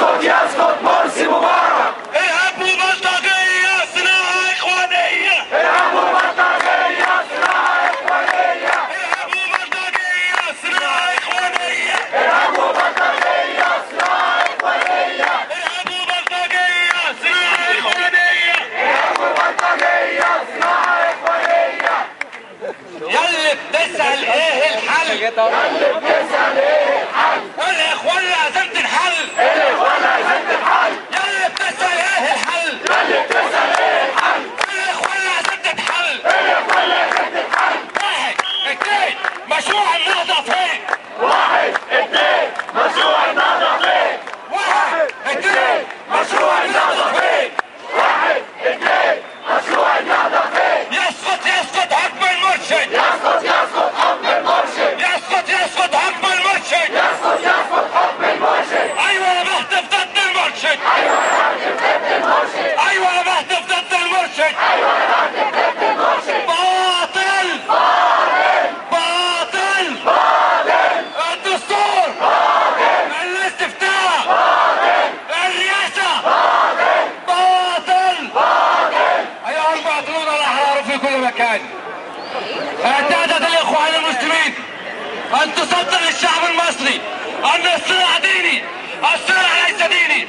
يسقط يسقط مرسي مبارك. ارهاب وبلطجية صناعة إخوانية. ارهاب وبلطجية صناعة إخوانية. ارهاب وبلطجية صناعة إخوانية. ارهاب وبلطجية صناعة إخوانية. ارهاب وبلطجية صناعة إخوانية. ارهاب وبلطجية صناعة إخوانية. يلي بتسأل إيه الحل؟ يلي بتسأل إيه الحل؟ الإخوان لازم تنحل. الإخوان لازم تنحل. يلي بتسأل إيه الحل؟ يلي بتسأل إيه الحل؟ الإخوان لازم تتحل. الإخوان لازم تتحل. 1 2 مشروع النهضة فين؟ 1 2 مشروع النهضة فين؟ 1 2 مشروع النهضة فين؟ 1 2 مشروع النهضة فين؟ يسقط يسقط حكم المرشد. يسقط يسقط حكم المرشد. يسقط يسقط حكم المرشد. يسقط يسقط حكم المرشد. ايوه انا بهتف ضد المرشد. ايوه انا بهتف ضد المرشد. ايوه انا بهتف ضد المرشد. ايوه انا بهتف ضد المرشد. باطل باطل باطل باطل. الدستور باطل. الاستفتاء باطل. الرئاسة باطل باطل باطل. ايها المعطلون الاحرار في كل مكان، اعتادت الاخوان المسلمين ان تصدر للشعب المصري ان الصراع ديني، الصراع ليس ديني.